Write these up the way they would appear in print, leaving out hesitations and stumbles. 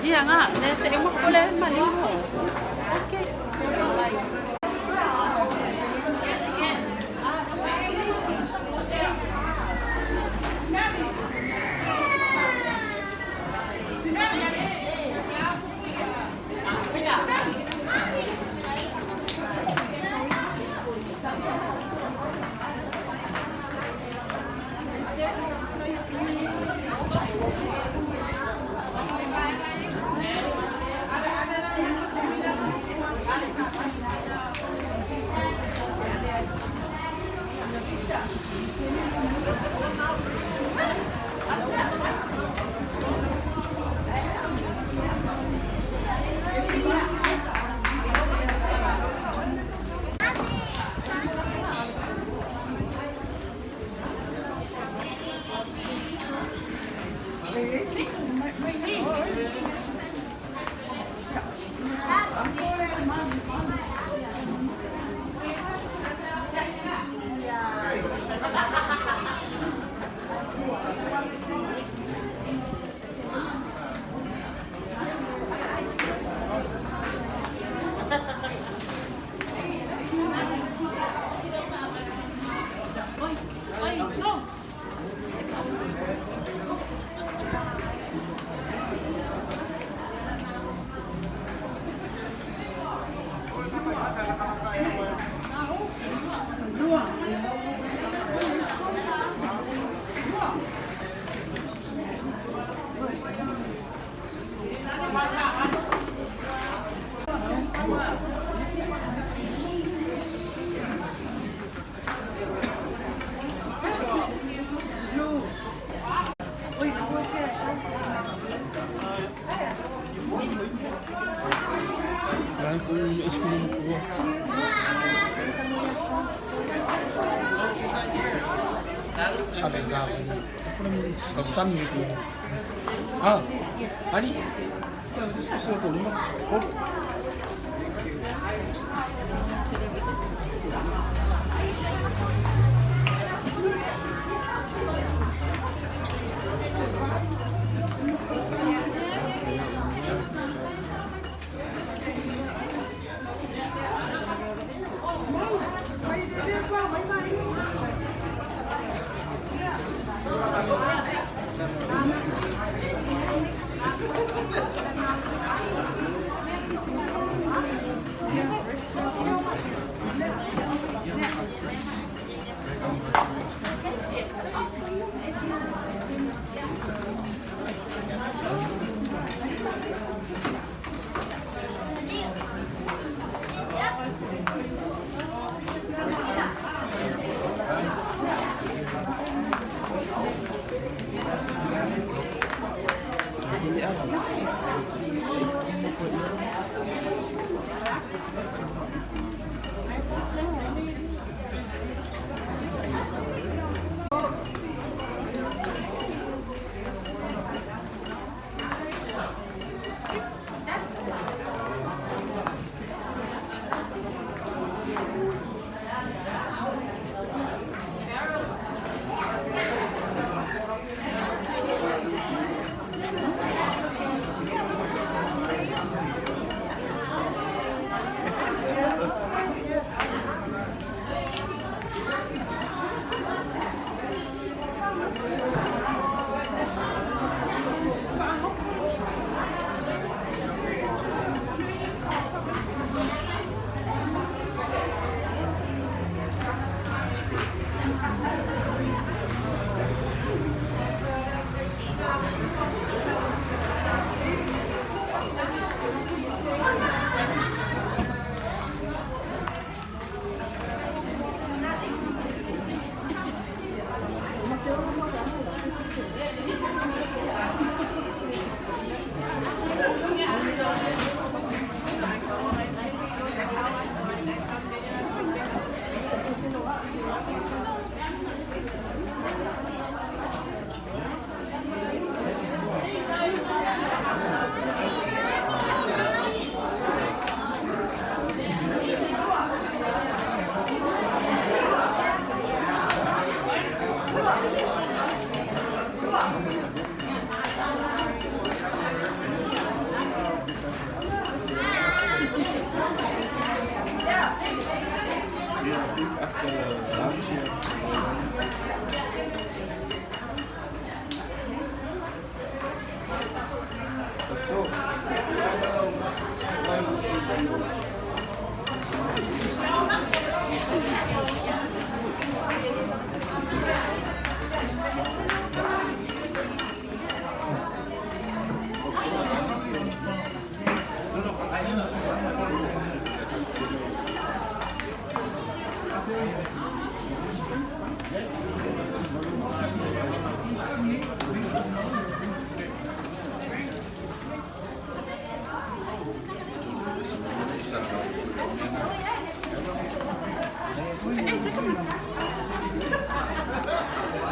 Iya nga, nasa imo pala mali mo. Okay. 아, 아니, 어? Yeah, I think after lunch, yeah.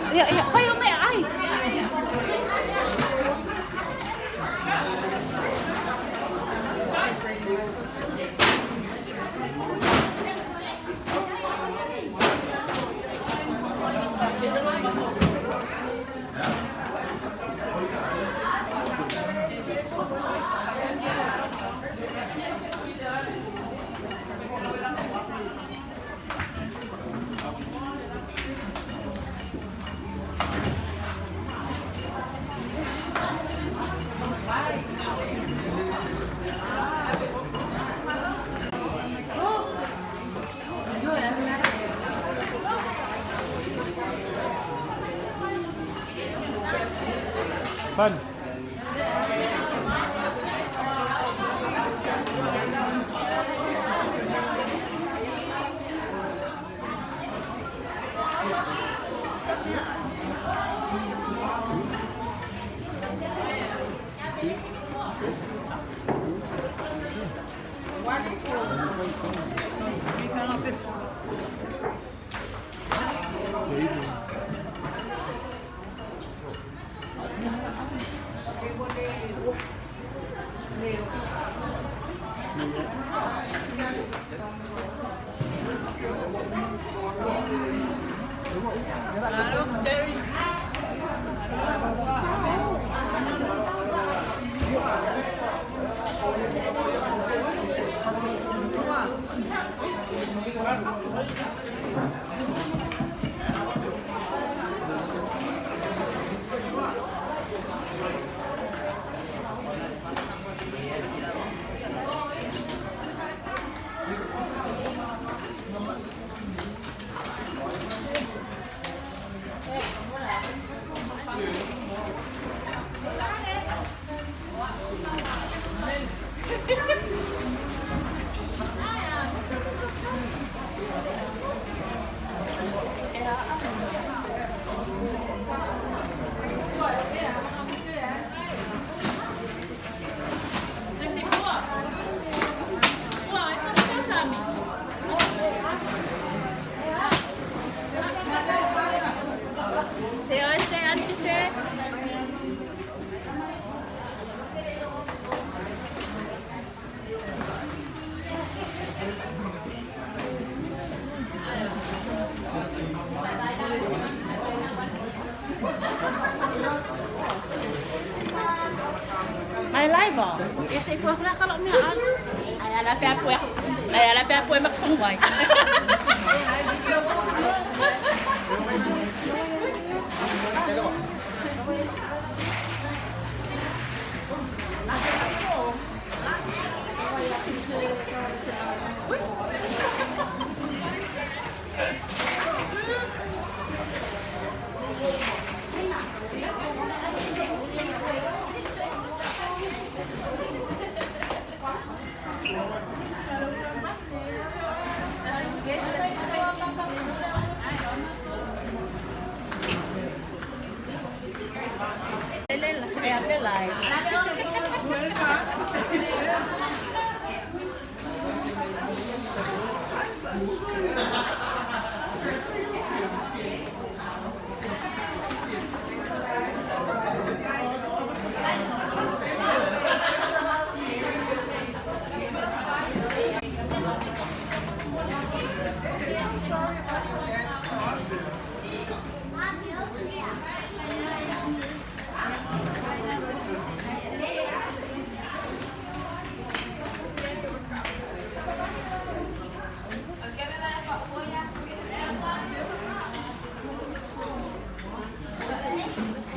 Iya, iya. Kayo may ay. Pan. Ai ala pe apu ai ala pe apu e makafangwai.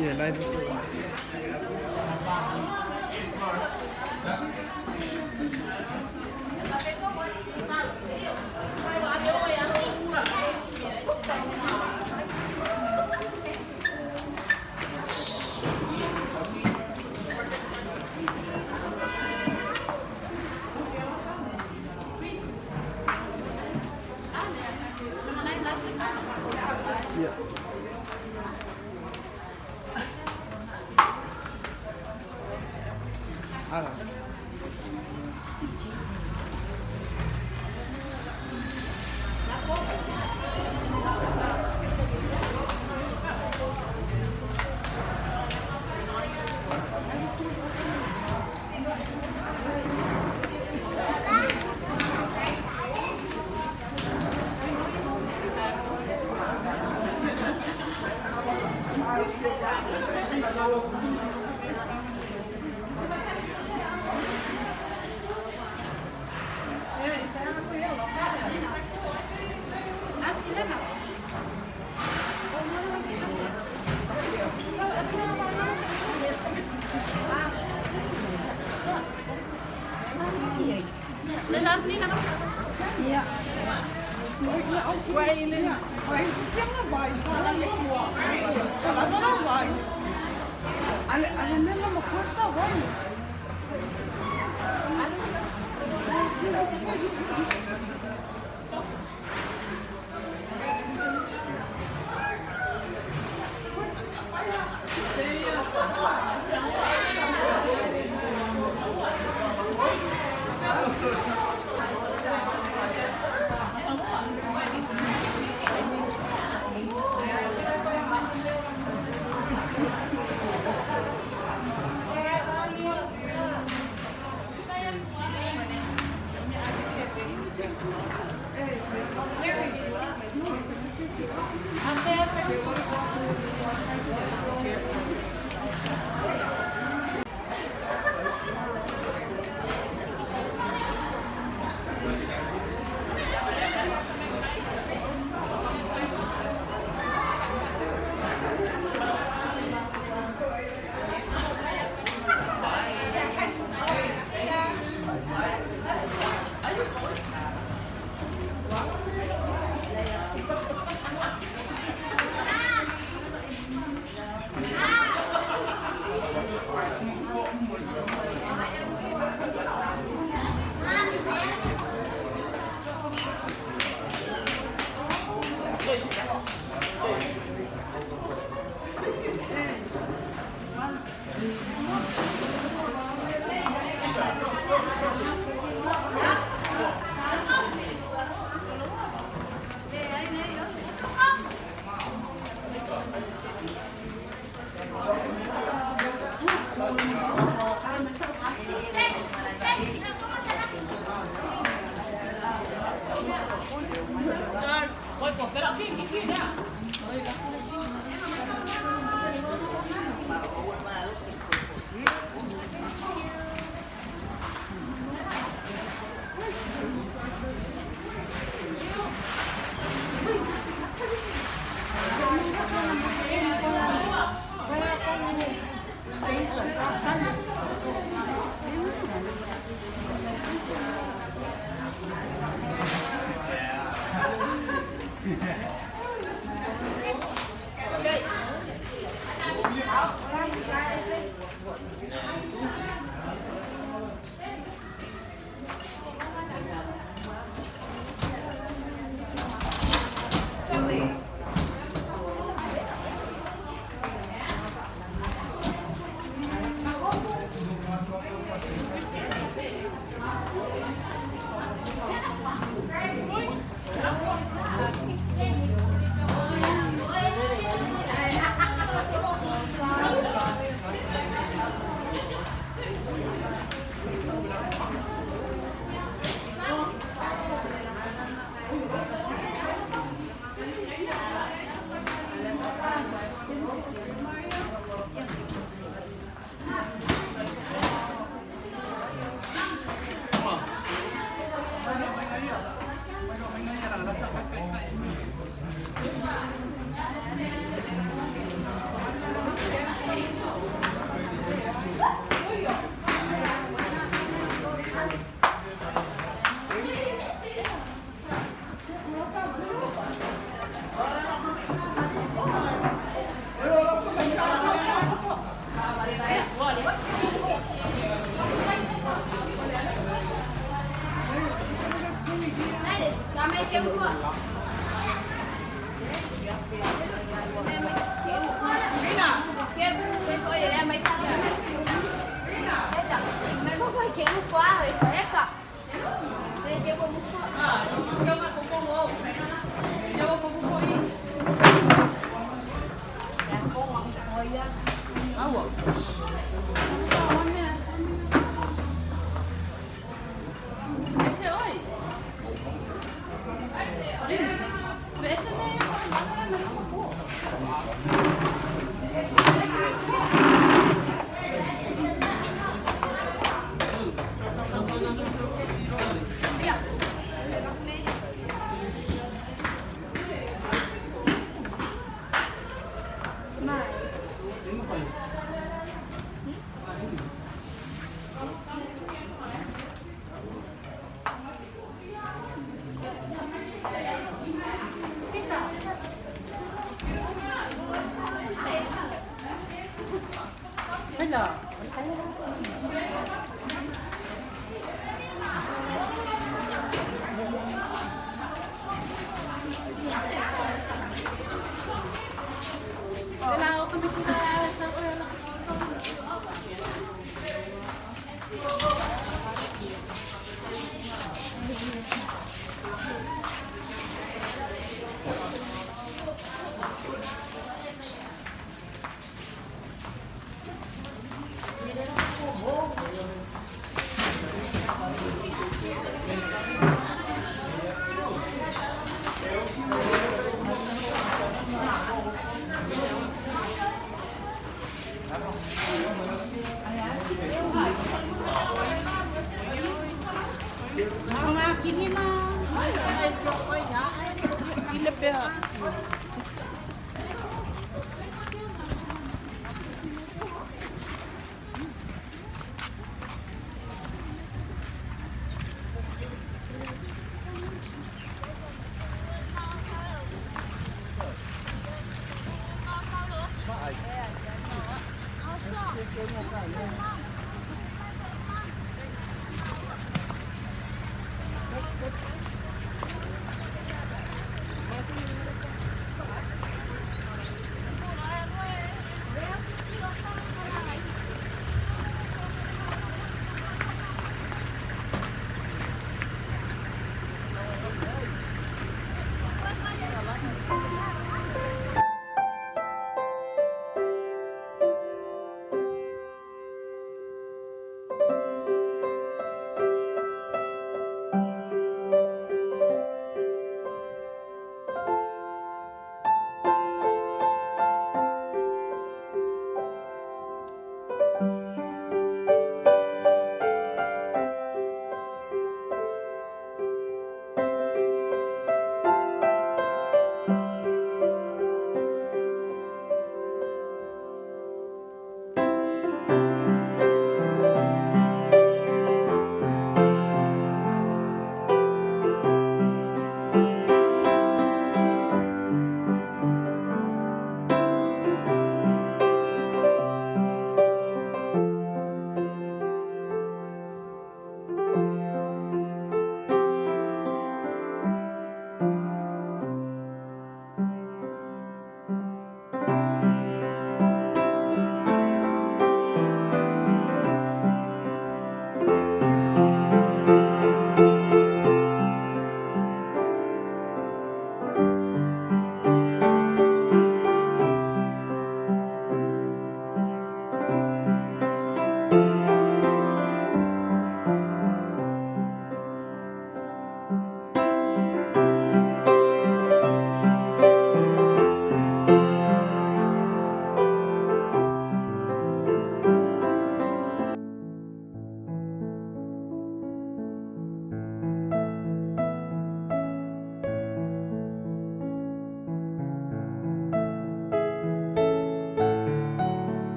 Yeah, live. Yeah.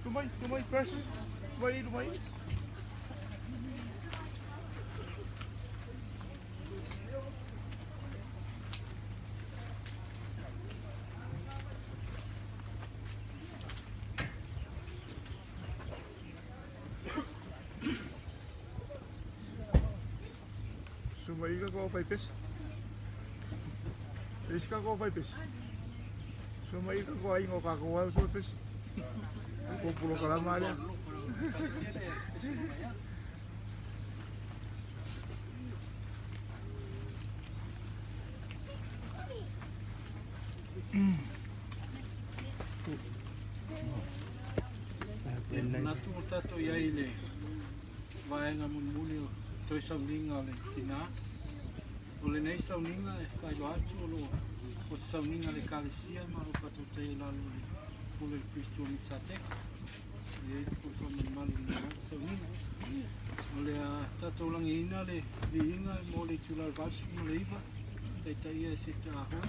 Tumai, tumai, fresh. Tumai, tumai. Sumai ka ko fai pes. Iska ko fai pes. Sumai ka ko ai ngo ka ko wa so pes. Ko pulo kala maria. E manatu o tātou i ai le vaega mulimuli o toe sauniga o le tinā. O lenei sauniga e faailoa atu o loo o se sauniga a le Ekalesia ma o lo o faatautaia i lalo o le pule o le Kristu o Mitisateka. E i ai le pule faamalumalu i lena sauniga. O le a tatou lagiina le viiga mo le itula o le 89, taitaia e Sister Ahoi,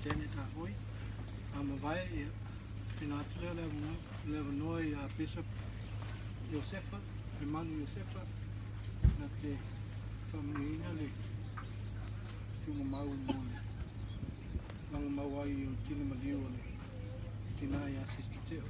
Janet Ahoi. A mavae, ia, tuuina atu lea o le avanoa i Bishop Iosefa, Lemanu Iosefa, na te faamanuiaina le tuugamau mo le lagamau ai o le tino maliu o le tinā iā Sister Teo.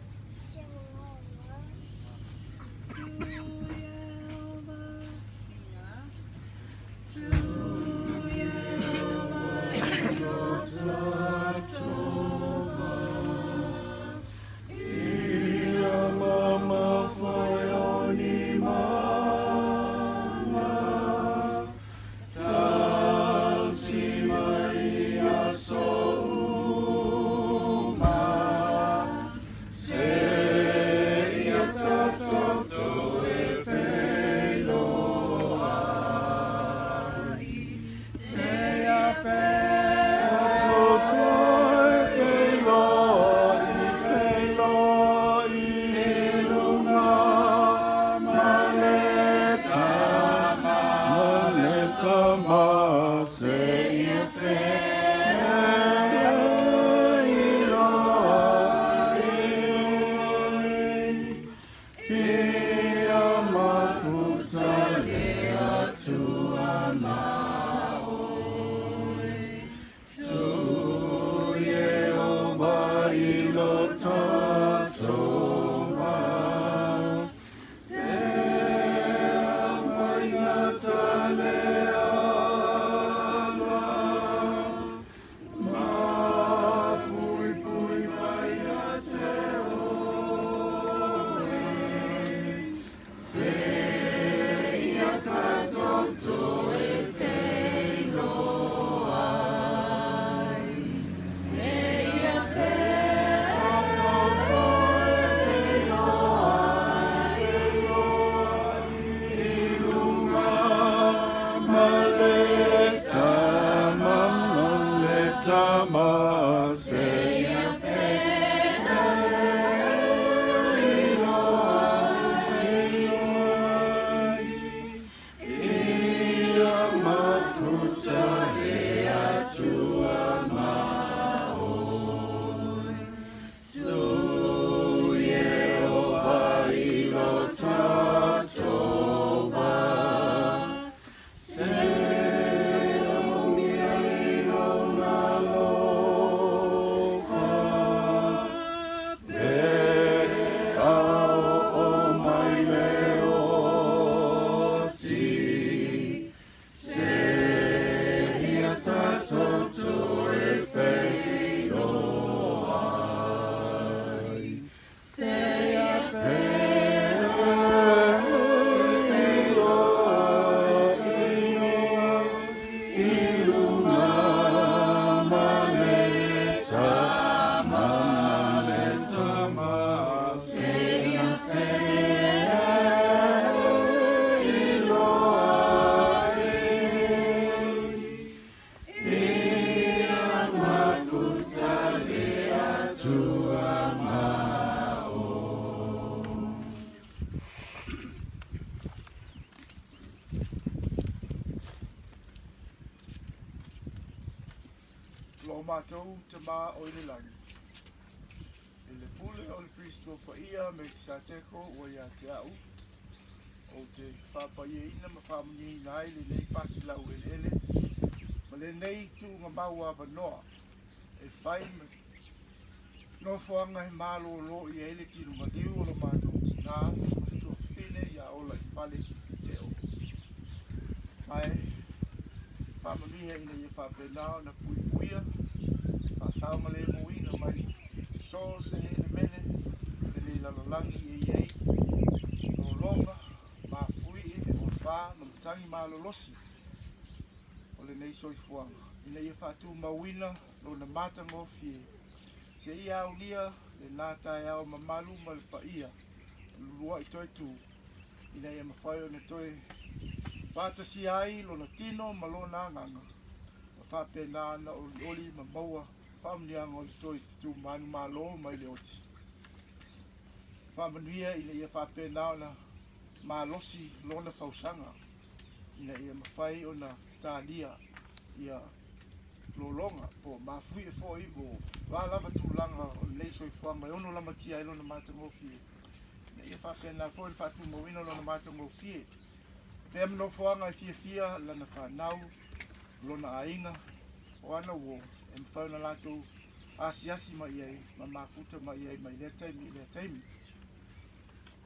Lo matou Tamā o i le lagi, i le pule o le Kristo Paia Mekisateko ua ia te au, ou te faapaiaina ma faamanuiaina ai lenei fasilau eleele ma lenei tuugamau avanoa e fai ma nofoaga e malōlō i ai le tino maliu o lo matou tinā ma le tuafafine ia ola i fale Teo. Ma e faamanuia ina ia faapena ona puipuia, faasaogalemuina mai so o se elemele o lenei lalolagi e i ai lologa, mafuie, olefā ma matagi malolosi o lenei soifuaga, ina ia faatumauina lona matagofie seia aulia lena taeao mamalu ma le paia o le uluai toe tu ina ia mafai ona toe faatasia ai lona tino ma lona agaga, ma faapena ona olioli ma maua faamanuiaga o le toe tumanumalo mai le oti. Faamanuia ina ia faapena ona malosi lona fausaga ina ia mafai ona talia ia lologa po o mafuie foi mo va lava tulaga o lenei soifuaga e ono lamatia ai lona matagofie, ina ia faapena foi le faatumauina o lona matagofie pea ma nofoaga e fiafia lana fanau, lona aiga, o ana uo e mafai ona latou asiasi mai ai ma mafuta mai ai mai lea taimi i lea taimi.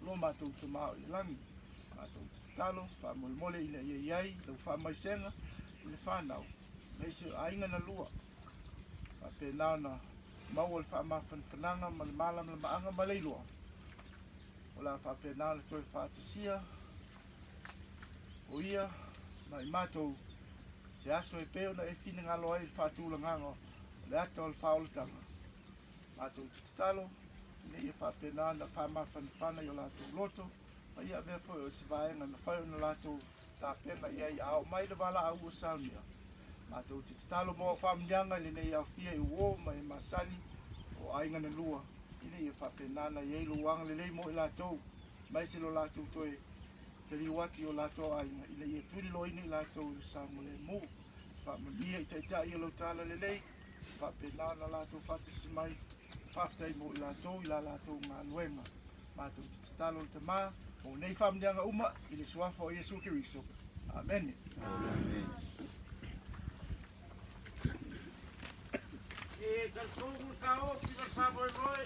Lo matou Tamā o i le lagi, matou te tatalo faamolemole ina ia i ai lau faamaisega i le fanau aemaise o aiga na lua, faapena ona maua le faamafanafanaga ma le malamalamaaga ma le iloa o le a faapena ona toe faatasia o ia ma i matou se aso e pei ona e finagalo ai i le faatulagaga o le ata o le faaolataga. Matou te tatalo ina ia faapena ona faamafanafana i o latou loto ma ia avea foi o se vaega e mafai ona latou tapena i ai a oo mai le valaau ua saunia. Matou te tatalo mo au faamanuiaga i lenei aofia i uō ma e masani o aiga na lua, ina ia faapena ona i ai lou agalelei mo i latou, aemaise lo latou toe taliu atu i o latou aiga, ina ia tuliloaina i latou i le saogalemu. Faamanuia i taitai o lau talalelei, faapena ona latou faatasi mai, faafetai mo i latou i la latou galuega. Matou te tatalo le Tamā mo nei faamanuiaga uma i le suafa o Iesu Keriso. Amene. E talitonu le taofi ma le faamoemoe,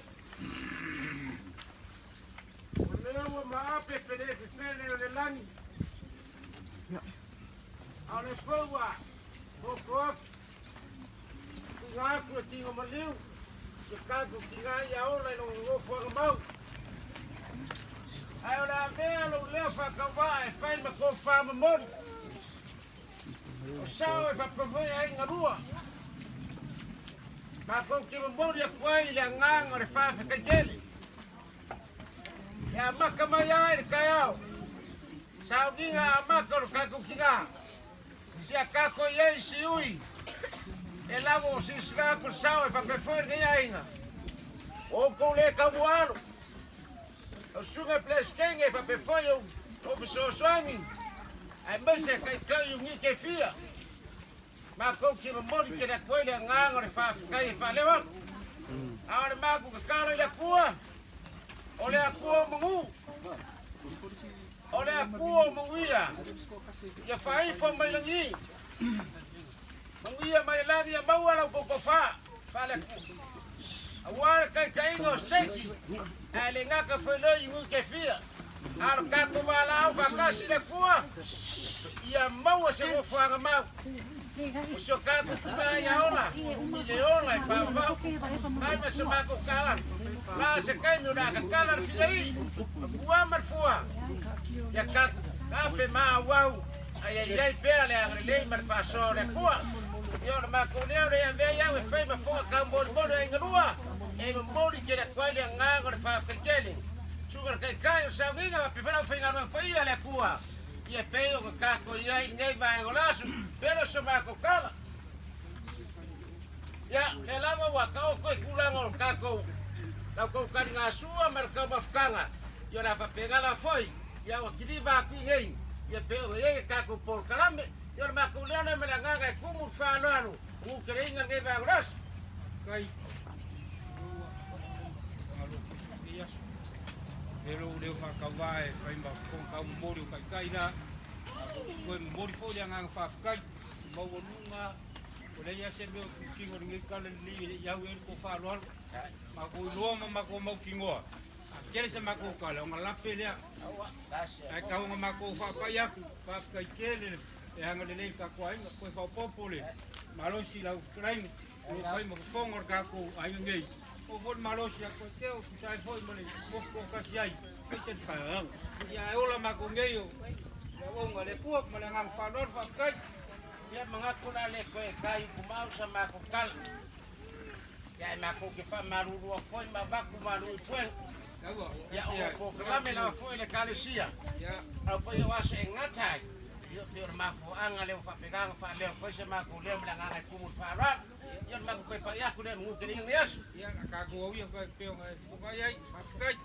o lea ua maape pele fefele o le lagi, a o le foi ua toto atu, tuuina atu le tino maliu i le tatou tina ia ola i lona nofoaga mau. Ae o le a avea lou leo faatauvaa e fai ma tofa momoli. O sao e faapea foi aiga lua. Matou te momoli atu ai le agaga o le faafetai tele. E amata mai lava i le taeao, sauniga amata o le tatou tina. Si a tatou i ai siui e lavo o silasila atu le sao e faapea foi lenei aiga. O outou le taumuaalo, lau susuga i le Peresetene e faapea foi ou fesoasoani, aemaise taitai iunite e fia. Matou te momoli tele atu ai le agaga o le faafetai e faaleo atu. A o le matou tatalo i le Atua, o le Atua o manu, O le Atua o manuia, ia faaifo mai lagi, manuia mai le lagi ia maua lau tou tofa faale-Atua. Aua le taitaiga o Stacy, ae le gata foi lea i nui te fia, a o le tatou valaau faatasi i le Atua, ia maua se nofoaga mau. O si o tatou tina ia ola, i le ola e faavavau, mai ma se matou tala, la se taimi o le a tatala le finalii, Ua ma le fua, ia tape ma auau, a ia i ai pea le agalelei ma le faasoa o le Atua. Ia o le matou leo lea e avea ai au e fai ma foga taumolimoli o aiga lua, e momoli tele atu ai le agaga o le faafetai tele. Susuga i le Taitai o le Sauniga faapea foi le aufaigaluega paia a le Atua, ia pei ona tatou i ai i lenei vaega o le aso, pele o so matou tala. Ia, lea lava ua taoto i tulaga o le tatou la outou taligasua ma le taumafataga, ia o le a faapena lava foi, ia ua kiliva atu i nei, ia pei ona i ai le tatou polokalame. Ia o le matou leo lea ma le agaga e tumu i le faaaloalo. Keleiga lenei vaega o le aso. Kai alo nei aso. E lou leo faatauvā e fai ma fofoga taumomoli o taitai la. Toe momoli foi le agaga faafetai maualuga o leai lava se mea o tutino i lenei tala lelei e le i au i ai le tou faaaloalo. Matou iloa ma matou mautinoa, a tele se matou tala ona lape lea. Ae tau ona matou faapai atu, faafetai tele le agalelei i le tatou aiga, toe faaopoopo le malosi i lau fetalaiga o lo o fai ma fofoga o le tatou aiga nei. Oo foi le malosi ia Toeteo, tusa ai foi ma le nofo toatasi ai, aemaise le faagaga. Ia ae ola matou nei o le auauna a le Atua ma le agaga faaaloalo, faafetai. Ia manatu o le a le toe tai upu sa matou tala. Ia ae matou te faamalulu atu foi ma avatu malu i puega. Ia o polokalame lava foi le Ekalesia. Au foi o aso e gata ai. Ia pei o le mafuaaga lea ua faapena ona faaleo atu ai se matou leo ma le agaga e tumu i le faaaloalo. Ia o le matou toe pai atu lea manu tele nei aso. Ia, na tatou auia pei ona e fofoga i ai, faafetai.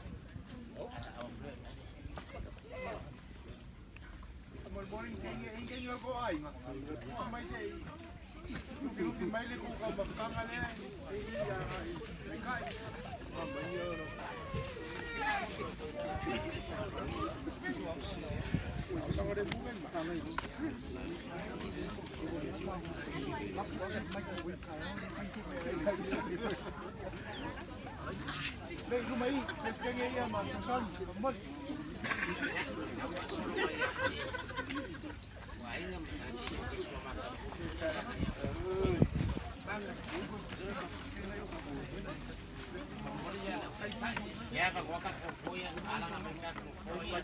Ia va waka ko foia, alanga mai ka ko foia.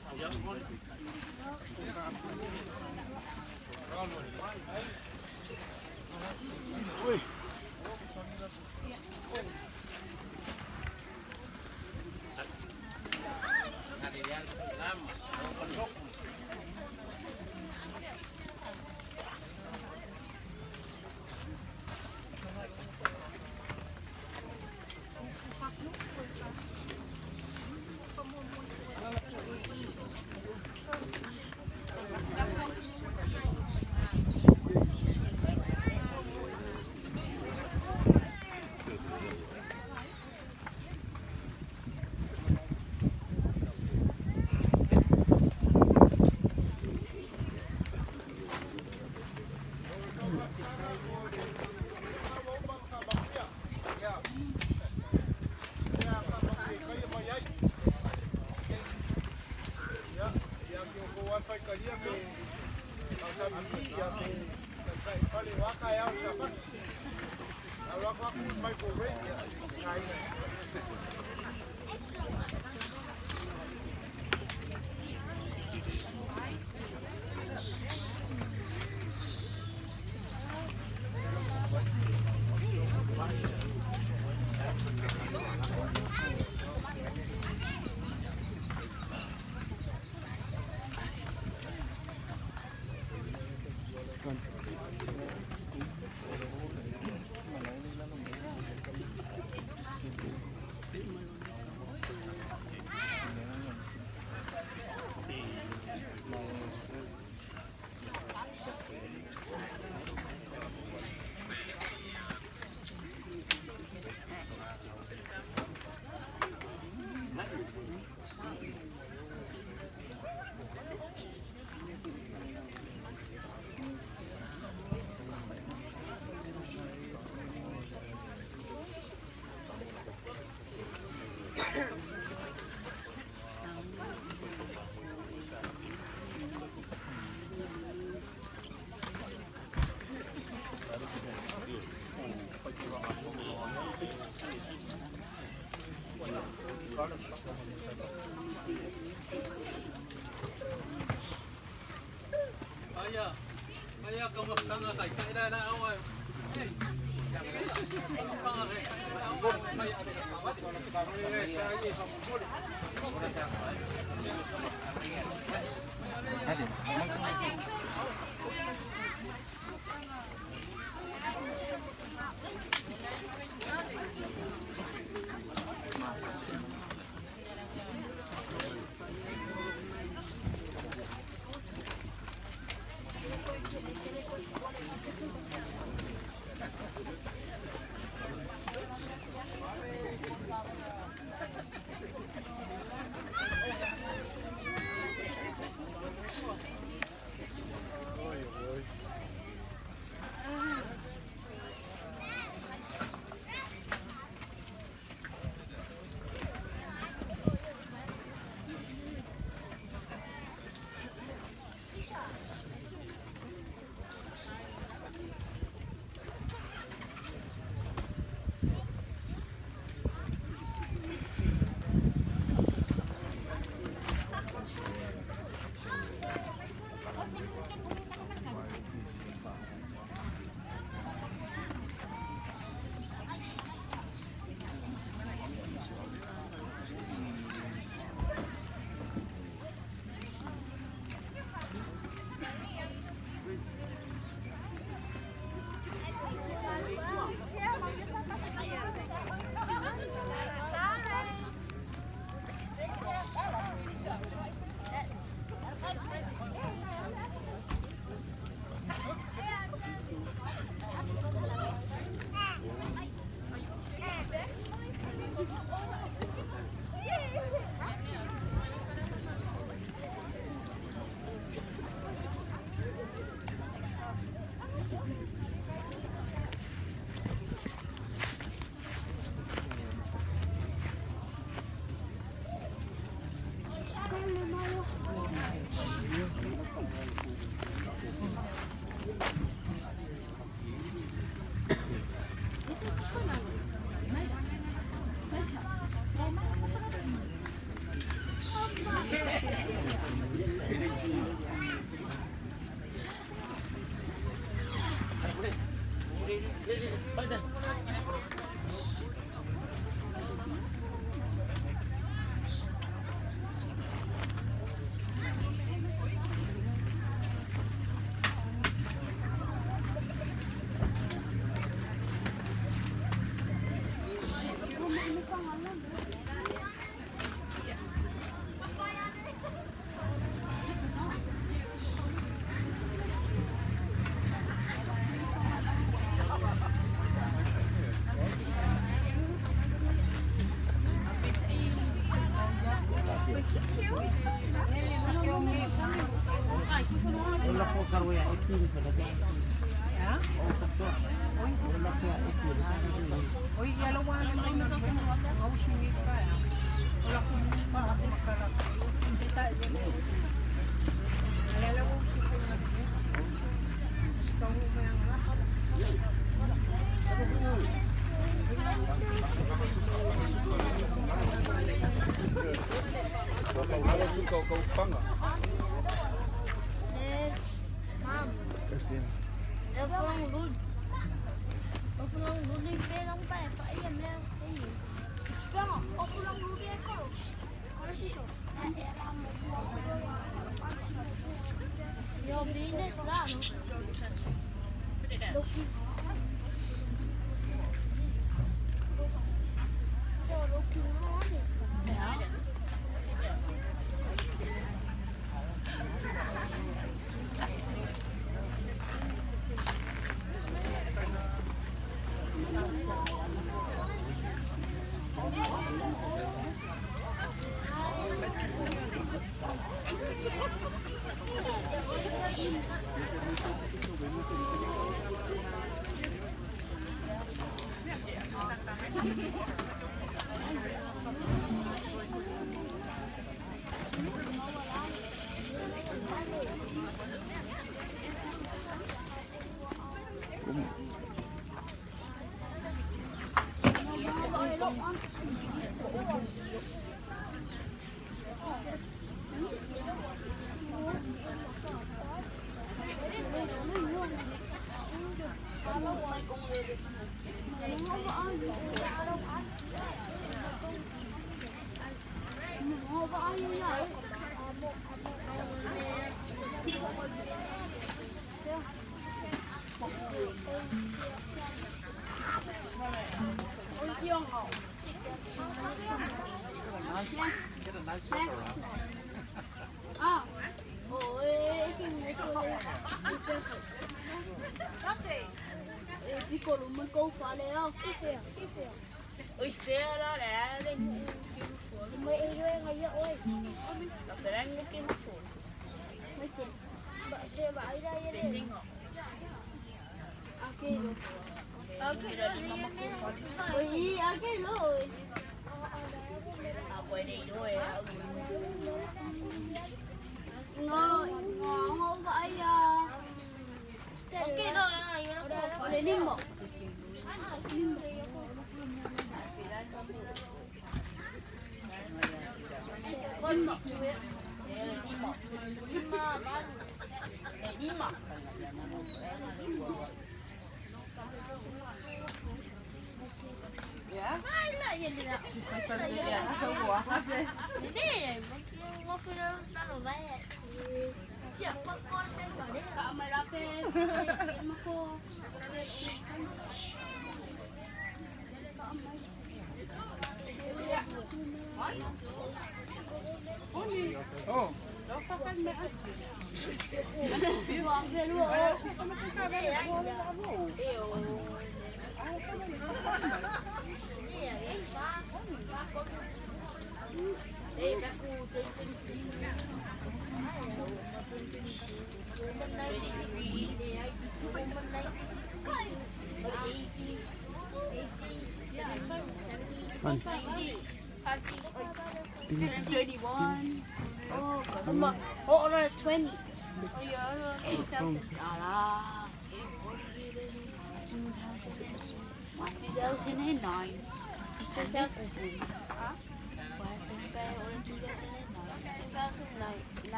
Aia, aia ka mafutaga taitai la la au ai. Hey. Mafutaga kai la au ai mai ale 2009.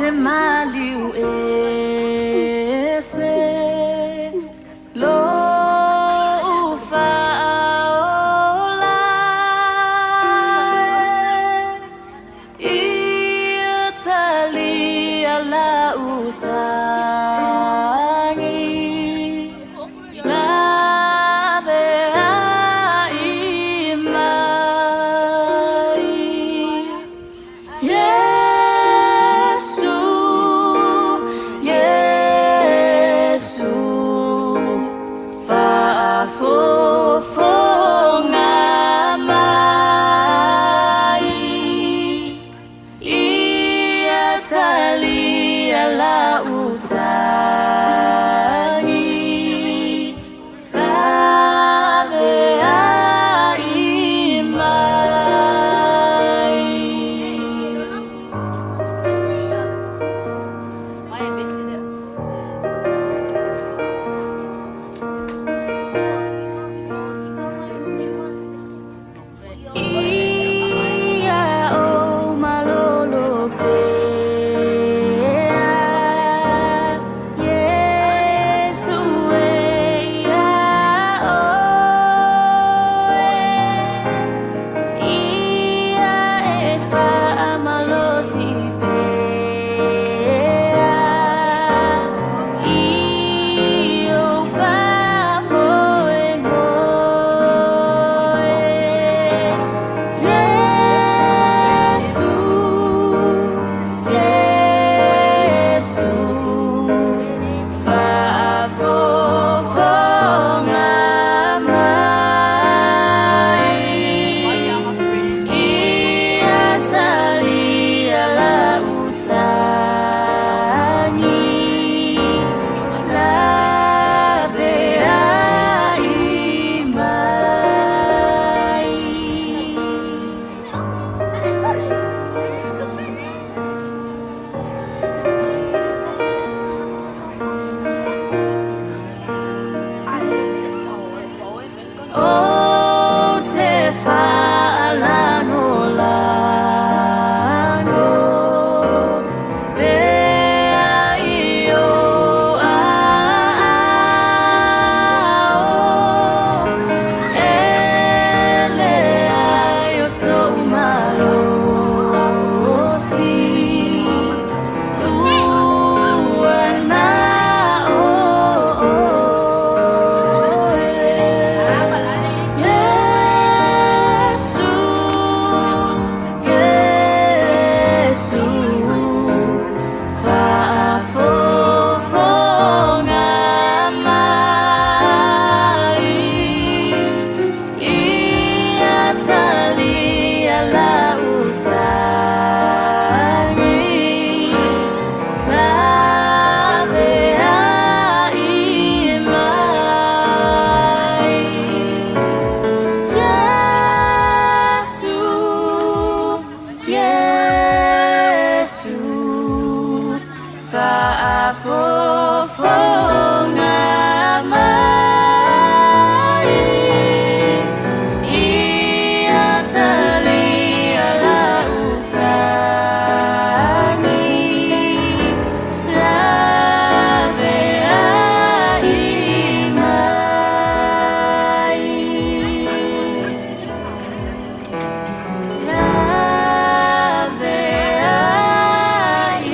te maliu ese lou faaola e Ia talia lau tagi Laveai mai Iesu, Iesu, faafofoga mai Ia talia lau tagi Laveai mai. Mai besi dia. Ia o malolo pea Iesu e ia oe Ia e faamalosi pea I ou faamoemoe Iesu, Iesu, faafofoga mai Ia talia lau tagi Laveai mai. Ou te faalanolano Pea i ou aao E leai o sou malosi Ua na o oe Iesu, Iesu, faafofoga mai Ia talia lau tagi Laveai mai Iesu, Iesu, faafofoga mai Ia talia lau tagi Laveai mai Laveai.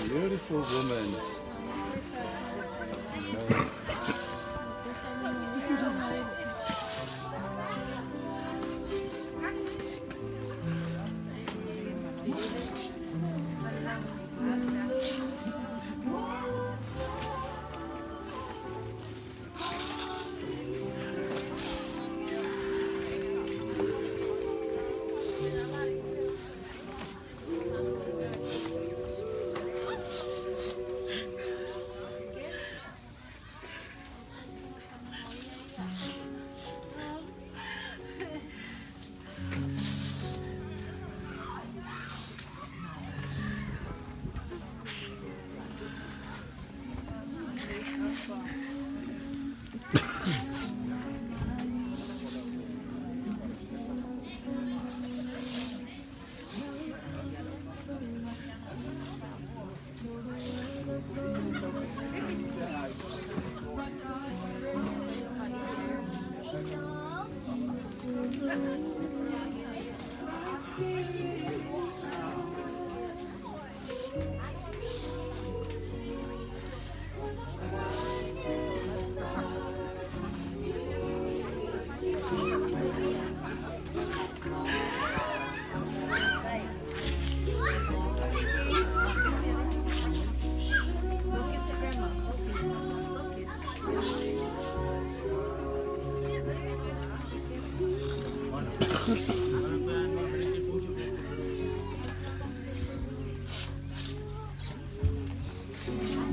Beautiful woman.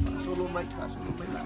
Faasolo mai, faasolo mai la.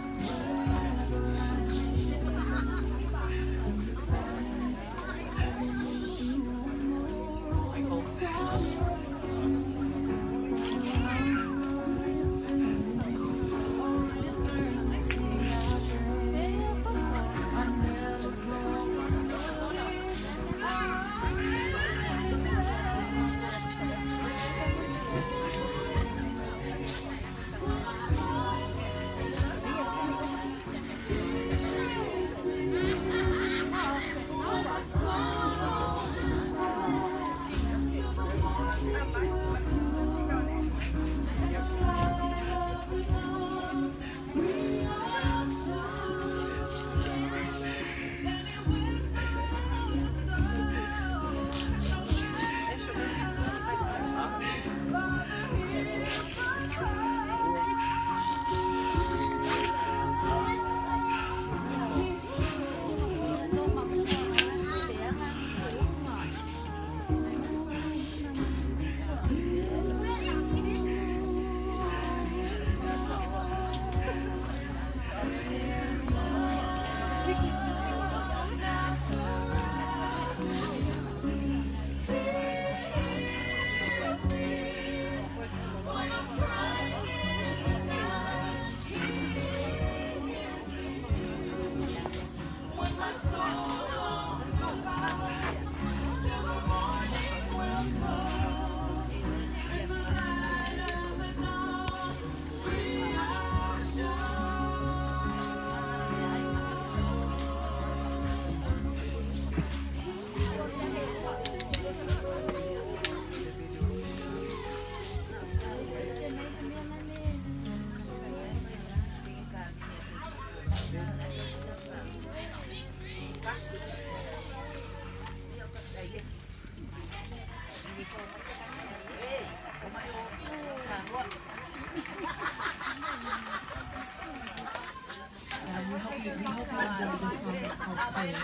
We hope you enjoy the song called Prayer.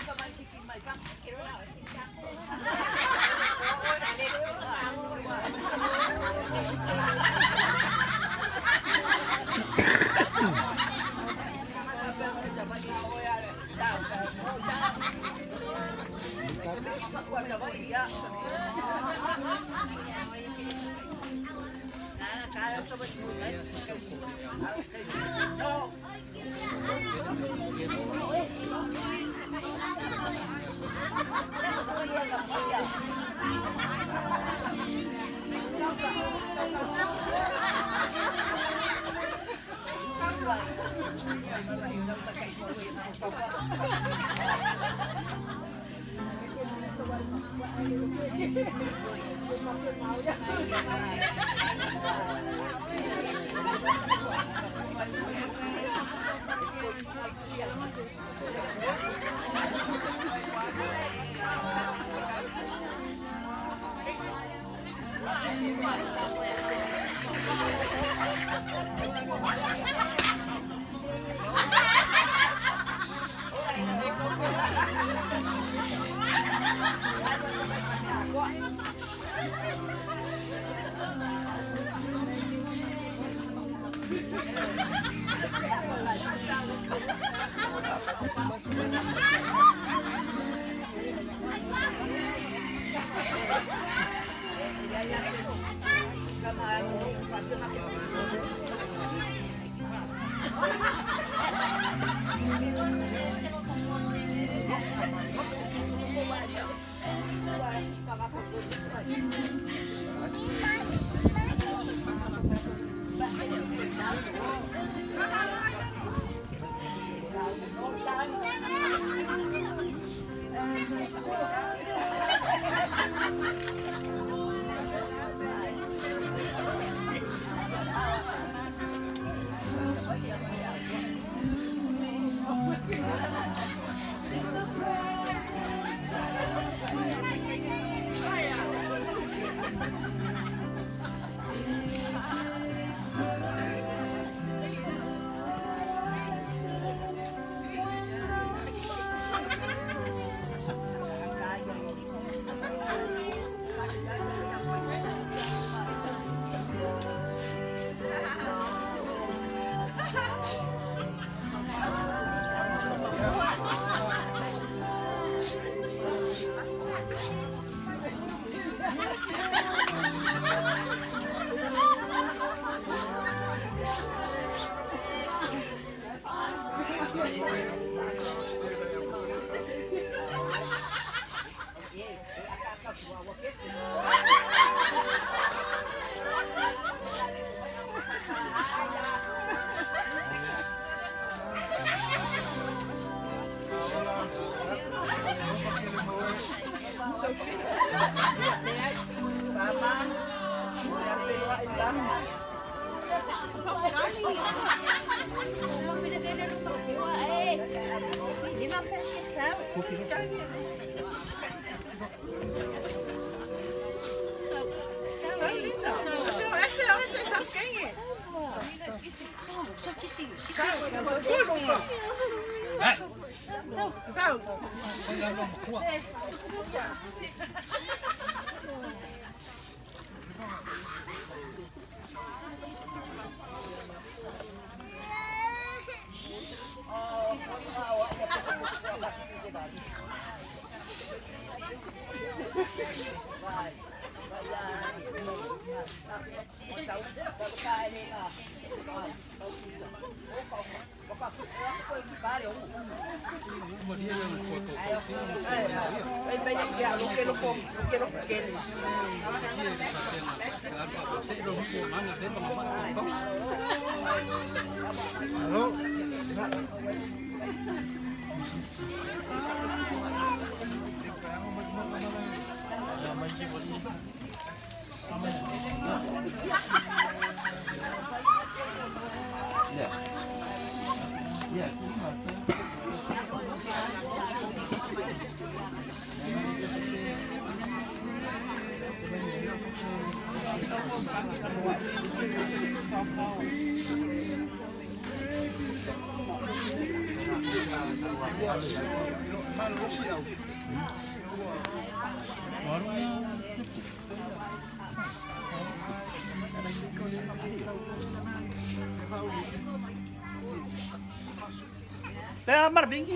É, Marvin.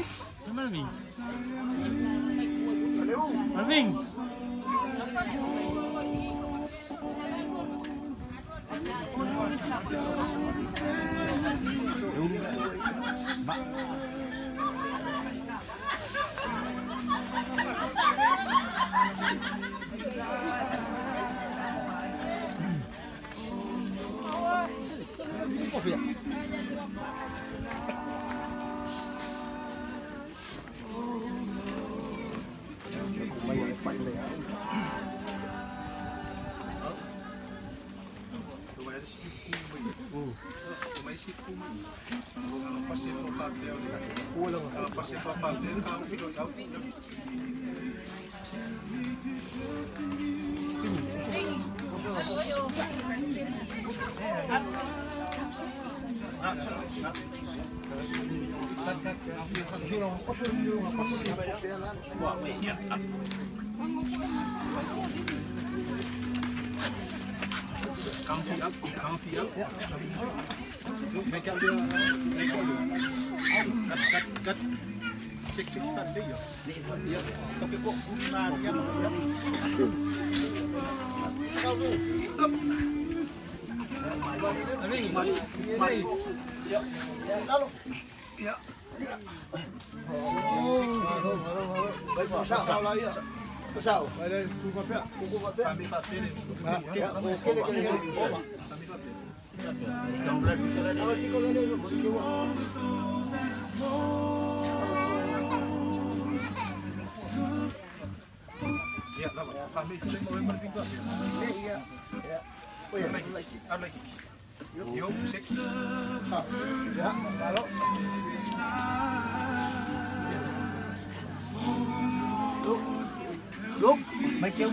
Marvin. Marvin. Michael!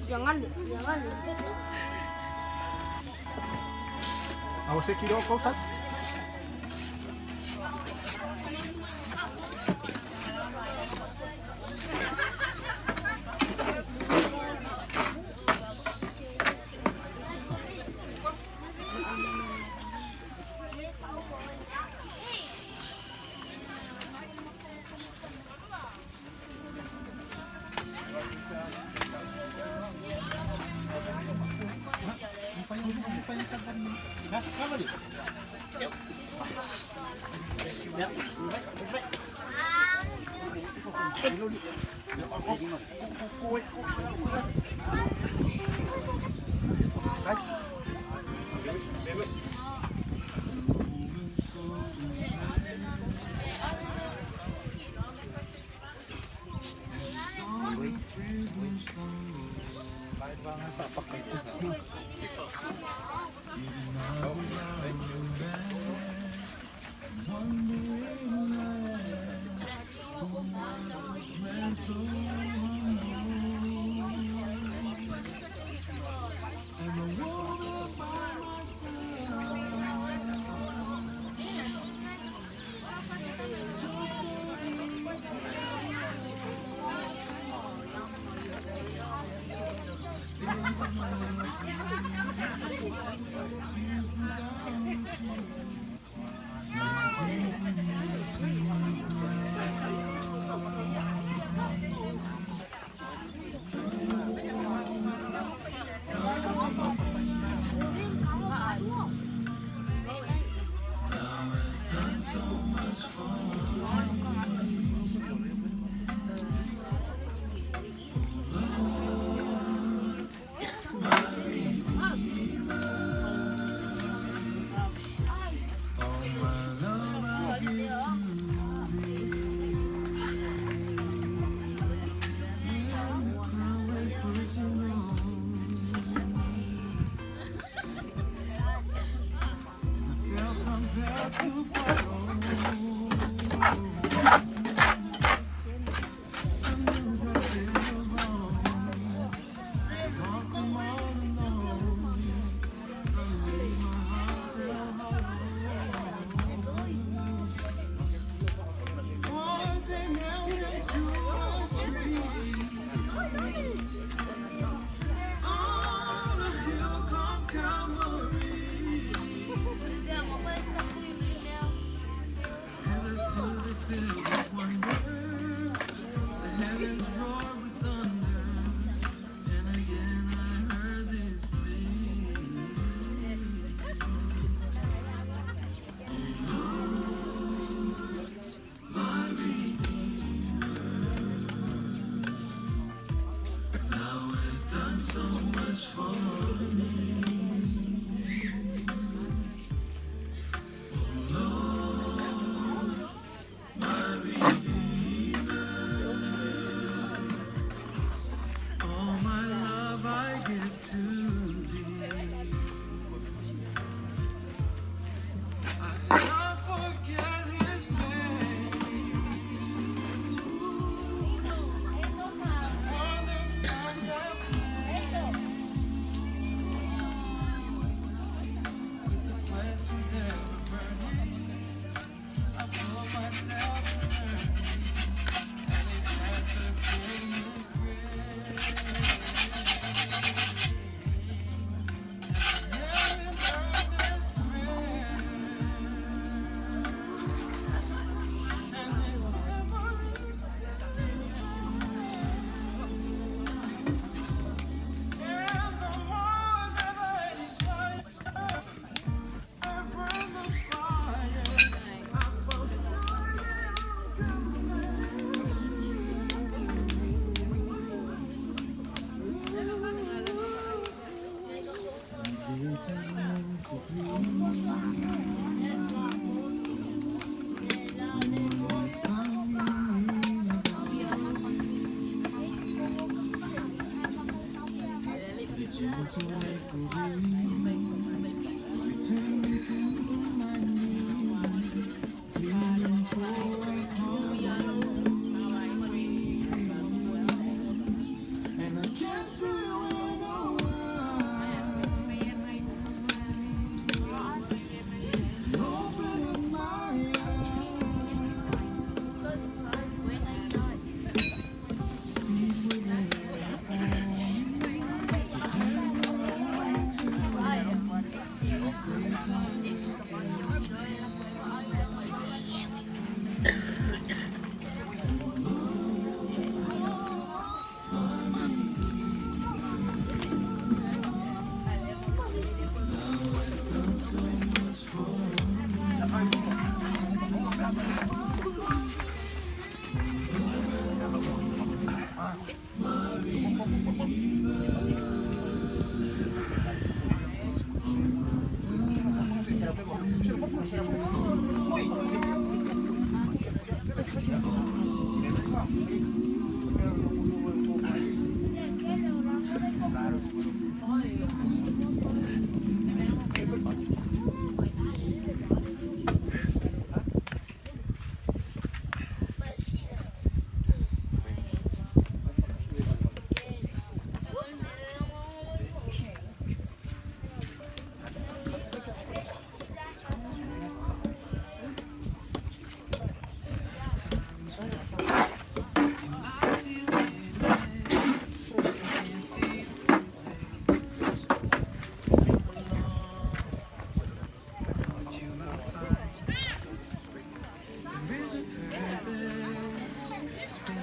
Jangan, jangan. Awa se kilo ko sa.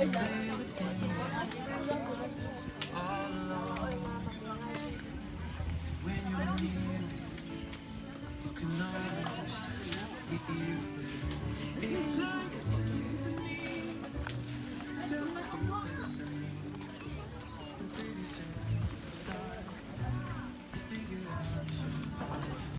Ai.